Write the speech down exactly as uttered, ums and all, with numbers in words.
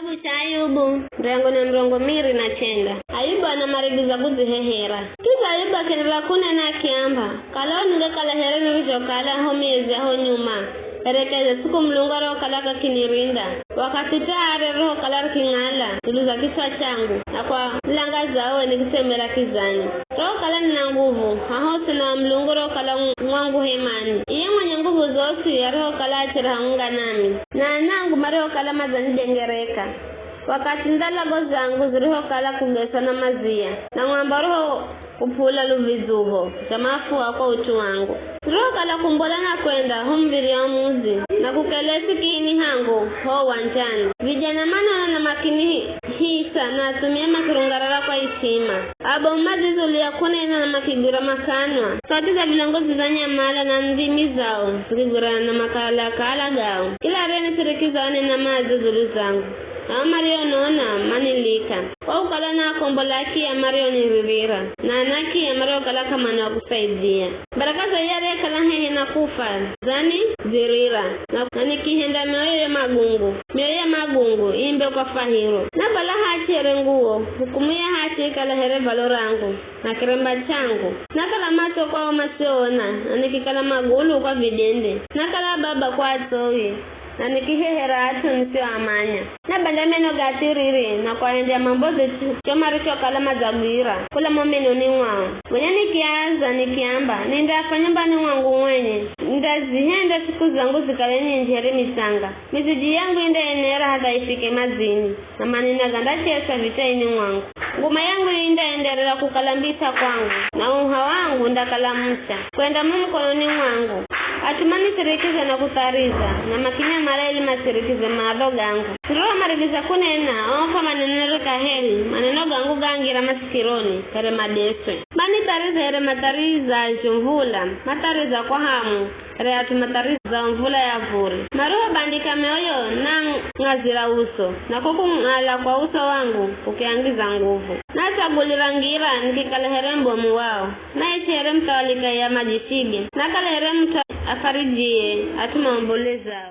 Cha Ayubu, mrengo na mirongo miri na chenda. Ayubu anamarigiza kudzihehera. Kidza Ayubu akienderera kunena akiamba, kala uningekala here nirizhokala ho miezi ya ho nyuma, erekeze siku Mulungu arihokala kakinirinda, wakathi taa rerihokala riking'ala dzulu za kiswa changu, na kwa nilangazao nikitsemera kizani. Rihokala nina nguvu, haho usena wa Mulungu urihokala ngwangu hemani. Iye mwenye nguvu zosi arihokala achere hamwenga nami, na anangu marihokala madzanidengereka. Wakathi ndalago zangu zirihokala kugeswa na mazia, na mwamba uriho kupula luvidzuho zha mafua kwa ut'u wangu. Nirihokala kumbola na kwenda ho muv̱irya wa mudzi, na kukelesi kiini hangu ho uwandzani. Vijana manono na makinihisa na athumia makirungarara kwa ishima. Abomu madzizulia kunena na makigwira makanwa. Sauti za vilongozi zanyamala na ndimi zao zikigwirana na makalakala gao. Kila ariyenisirikiza wanena madzo dzulu zangu. Ao marionona manilika. Kwa kukala naakombola akiya marioniririra, na ana akiya mariokala k'amana wa kusaidia. Baraka za iye ariyekala hehi na kufa, zani dzirira, na, na nikihenda mioyo ya magungu. Mioyo ya magungu iimbe kwa fahiro. Na vala hachi here nguwo, hukumu ya hachi ikala here valo rangu, na kiremba changu. Nakala matso kwa ao masioona, na nikikala magulu kwa vidende. Nakala baba kwa atsowi, na nikihehera at'u nisioamanya. Nabanda meno ga thiriri na kwahendya mambozi cho, cho marichokala madzagwira kula mo menoni mwao. Gonya nikiaza nikiamba, nindafa nyumbani mwangu mwenye, nindazihenda siku zangu zikale nyinji here misanga. Miziji yangu indaenera hatha ifike madzini, na manina gandachesa vitaini mwangu. Nguma yangu indaenderera kukala mbitha kwangu, na uha wangu undakala mucha kwenda mo mukononi mwangu. At'u manisirikiza na kuthariza, na makinyamala ili masirikize maadho gangu. Niriro marigiza kunena, oho manenere kaheri, maneno gangu gangira masikironi, here madeswe. Manithariza here matharizazho mvula, mathariza kwa hamu, here at'u matharizao mvula ya vuri. Marihobandika mioyo, nang'azira uso, na ko kung'ala kwa uso wangu kukiangiza nguvu. Natsagulira ngira nikikala here mbomu wao, naishi here muthawalika ya maji shibi, nakala here mut'u afarijie at'u maombolezao.